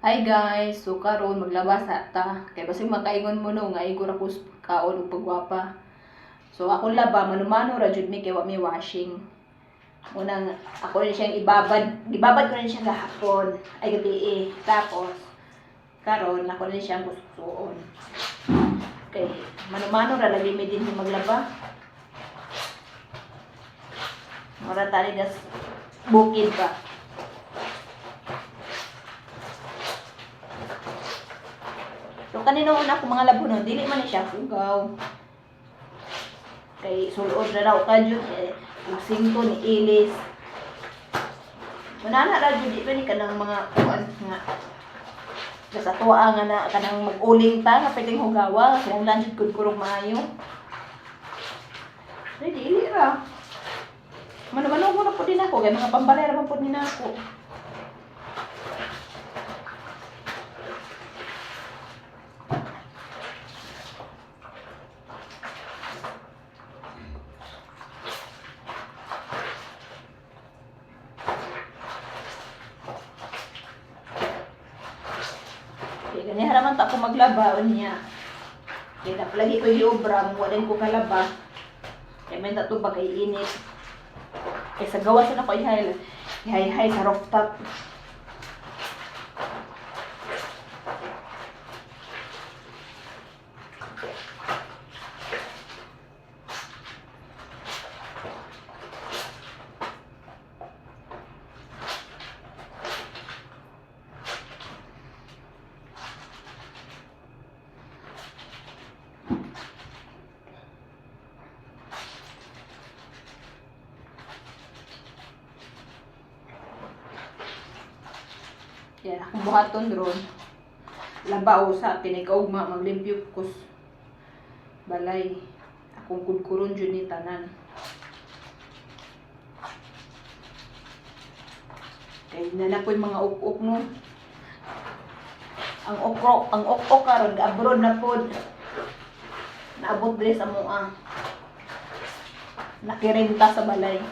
Hi guys, so karon maglaba sa ta. Kay basig makaingon mo no nga igor ako sa kaon ug pagwapa. So akong laba manumano ra jud mi kay wa mi washing. Unang ako rin siyang ibabad, gibabad ko rin siya gahapon, ay gabi eh. Tapos karon ako rin siyang gustuon. Kay manumano ra lagi mi din maglaba. Mura tali das bukid ba. So kanino una ko mga labo no, dili man ni siya hugaw. Kay sulod ra raw ka jud eh, ug singko ni ilis. Manana ra jud di ba ni kanang mga kuan nga sa tuwa nga na kanang mag-uling ta nga pwedeng hugawa kinahanglan jud gud kurog maayo. Ay, dili ra. Mano-mano ko na po din ako kay mga pambalay ra man po din ako. Kay gani haraman ta ko maglaba unya. Kay lagi ko giobra, mo din ko kalaba. Kay may tato ba kay init. Kay sa gawas na ko ihay ihay sa rooftop. Yan, akong buhaton ron. Laba usa tinikaugma maglimpyo kus balay. Akong kudkuron jud ni tanan. Kay na po'y mga uk-uk no. Ang okro, ang ok-ok karon abroad na pod. Naabot diri sa mua. Nakirenta sa balay.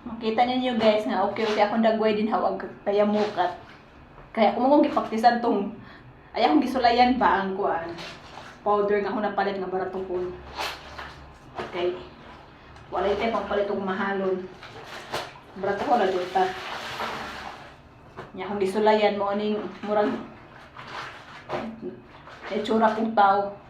Makita ninyo guys nga okay okay akong dagway din hawag kaya mukat. Kaya kung mong gipaktisan tong ay akong gisulayan ba ang kuan powder nga ako napalit nga baratuhon. Okay. Wala ite pang palit og mahalon. Baratuhon na jud ta. Nya akong gisulayan mo aning murag itsura kong tao.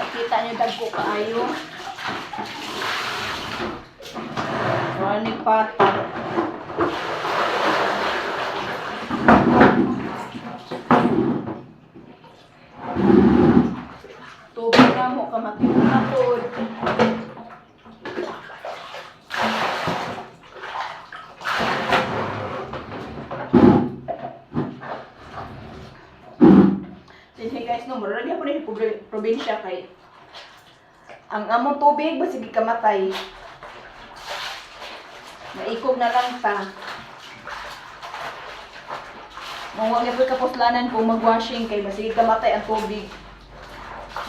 Kita nyo dagko kaayo. So, ani patag. Tubig na mo, kamatiw na po. Sige guys, no, mura lagi ako na yung probinsya kay ang among tubig basig kamatay. Maikog na lang ta. Mawag na po kapuslanan kung mag-washing kay basig kamatay ang tubig.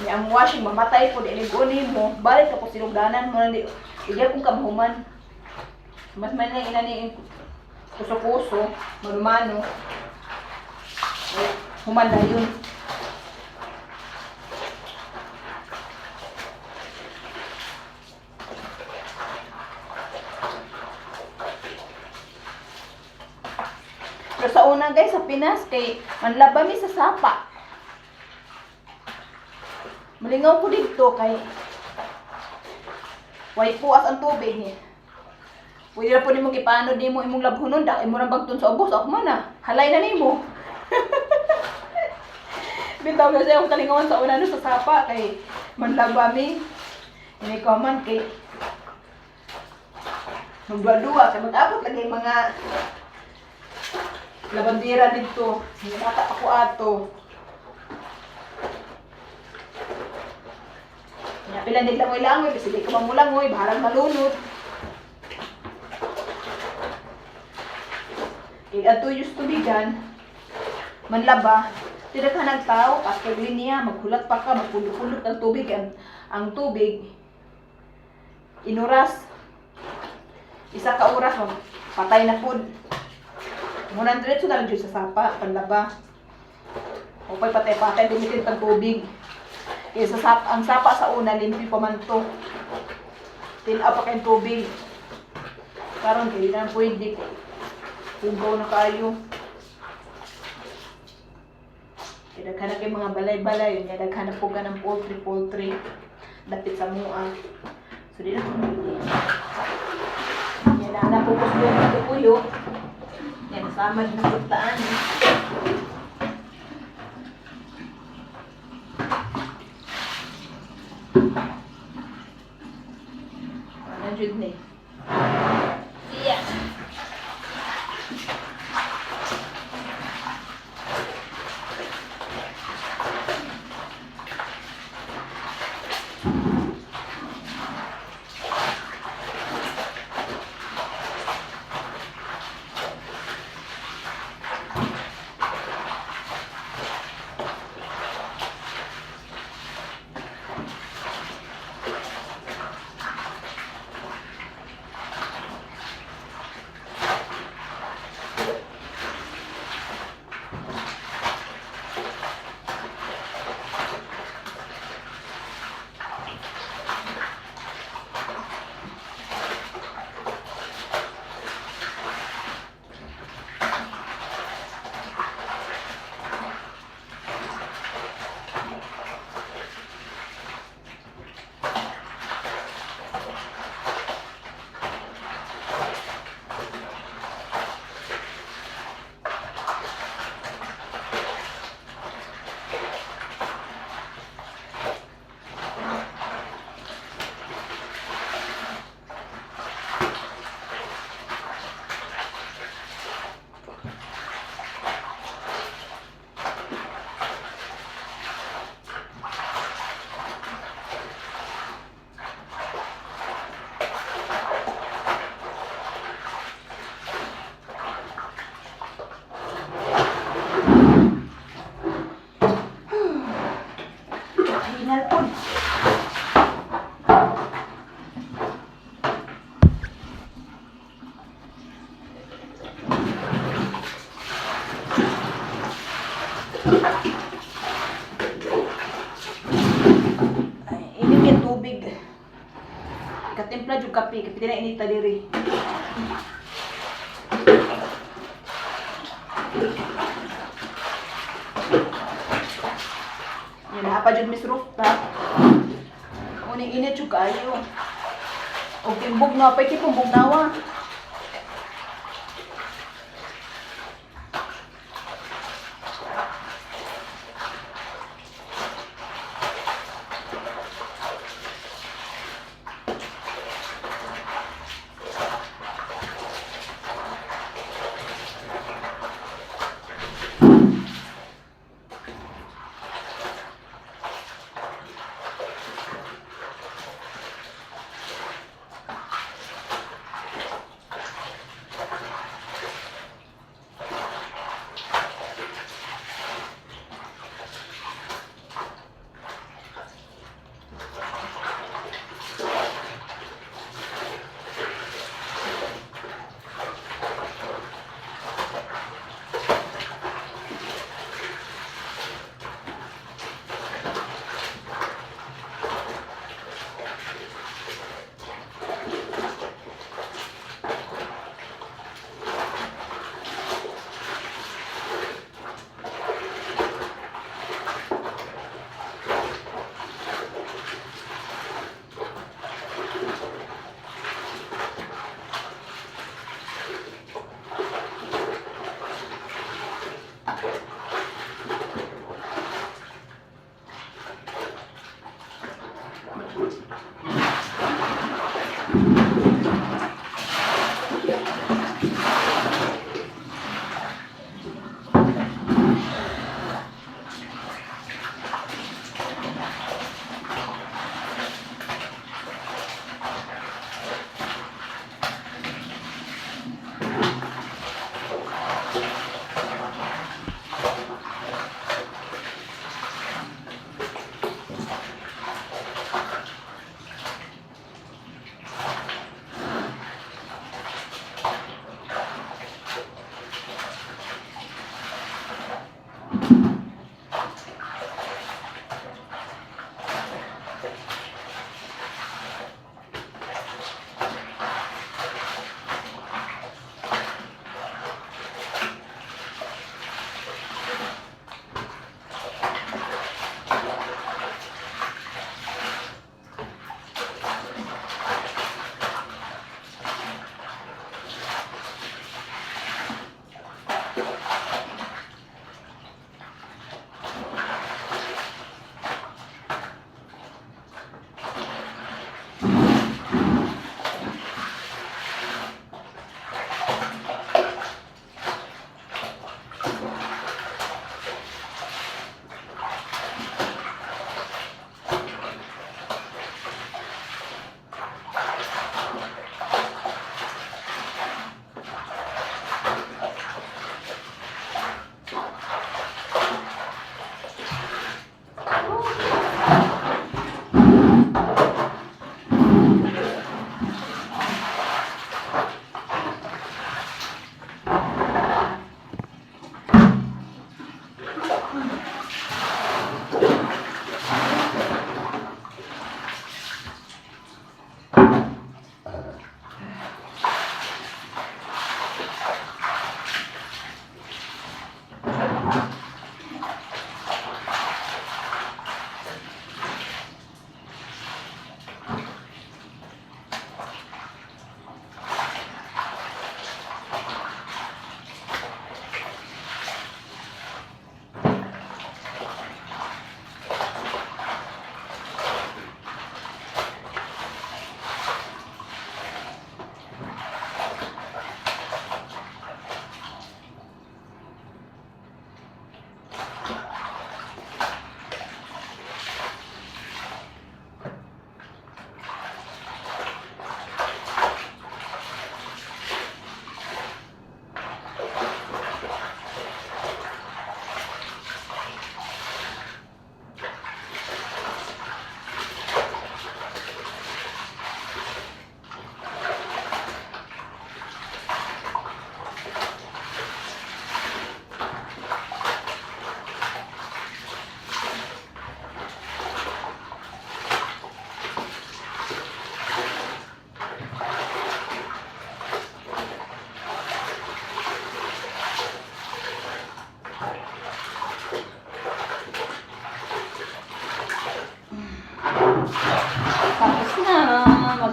Ni ang washing mamatay po di ni mo, balik ka po sinugdanan mo na di igya kung kamahuman. Mas man lang ina ni kuso-kuso, manumano. Eh, human na yun. Pero sa una guys, sa Pinas, kay manlaba mi sa sapa. Malingaw ko dito kay way puas ang tubig ni. Pwede na po nimo gipaano nimo imong labhonon da imo nang bagton sa ubos ako man ah. Halay na nimo. Bitaw kasi akong kalingawan sa una no sa sapa kay manlaba mi. Ini ko man kay magduwa-duwa kay mag-abot lagi mga labandera dito. Bata pa ko ato. Nya pila dig langoy-langoy kasi di ka mamulangoy, bahalang malunod. Kay adto yung tubigan, manlaba, tira ka nagtao, paskag linya, maghulat pa ka, magpulot-pulot ang tubig, ang tubig, inuras, isa ka oras, patay na pud. Muna diretso na lang jud sa sapa, panlaba. O pa'y patay-patay, limited pang tubig. Kaya sa sapa, ang sapa sa una, limpi pa man to. Tinaw pa kayong tubig. Karon kay na pwede ko. Hugaw na kayo. Kaya daghan na kay mga balay-balay, yun daghan na po ng poultry-poultry. Dapit sa mua. So di na po pwede. Yan na napupos yung puyo. Yan, samad na putaan. Ano jud ni? Yeah. Hinal po. Ay, init yung tubig. Katimpla jud kape, kape na inita diri. Yan, naa pa jud Miss Rooftop. Ning init jud kaayo. Og timbog na pa tipong bugnawa.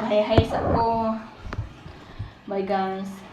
Maghay-hay sa ko. Bye, guys.